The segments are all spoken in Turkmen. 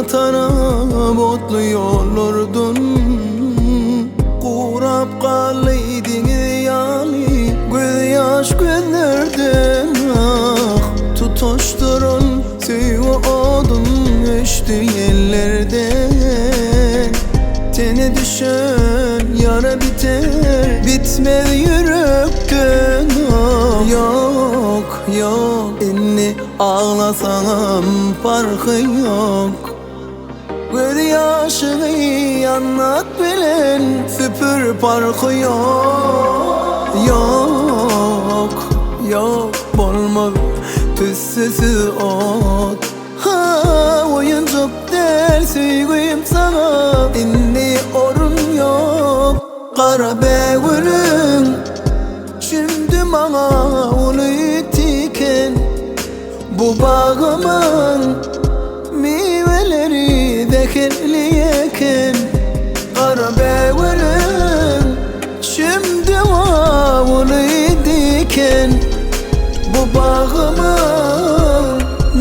Ýyla tarap otly ýollardan Gurap galdy deňiz ýaly Gözýaş gözlerden ah Tutaşdyran söýgi odun Öçdi ýellerden Tene düşen ýara biter Bitmez ýürekden ah Ýok, ýok Indi aglasaňam parhy ýok Göz ýaşyňy ýannak bilen süpür parhy ýok Ýok, ýok bolmaz tüssesiz ot Ha, oýunjak däl söýgüm saňa indi orun ýok Gara bägülüň Şimdi maňa uly tiken Bu bagymyň miweleri zäherli eken Gara bägülüň Şimdi maňa uly diken Bu bagymyň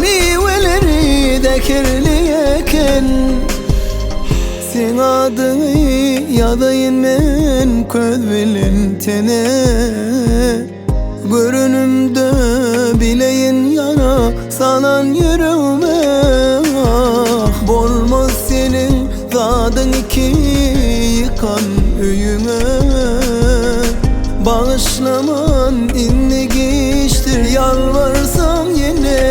miweleri zäherli eken Seň adyňy ýazaýyn men köz bilen tene Görenimde bileýin ýara salan ýüregime Ah, bolmaz seniň zadyň iki ýykan öýüňe Bagyşlaman indi giçdir ýalbarsam ýene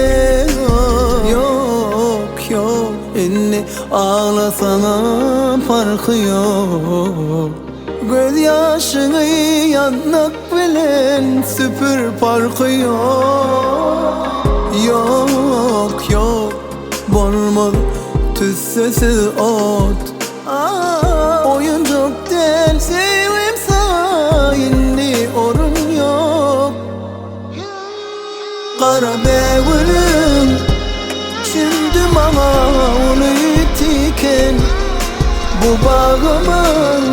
Ah, ýok, ýok indi aglasaňam parhy ýok Göz ýaşyňy ýannak bilen süpür parhy ýok Ýok, ýok bolmaz tüssesiz ot Oýunjak däl söýgim saňa indi orun ýok Gara bägülüň Şimdi maňa uly tiken Bu bagymyň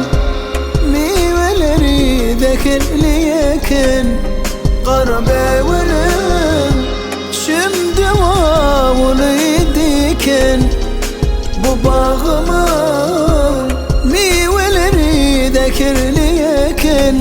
miweleri zäherli eken Gara bägülüň Şimdi maňa uly diken Bu bagymyň miweleri zäherli eken.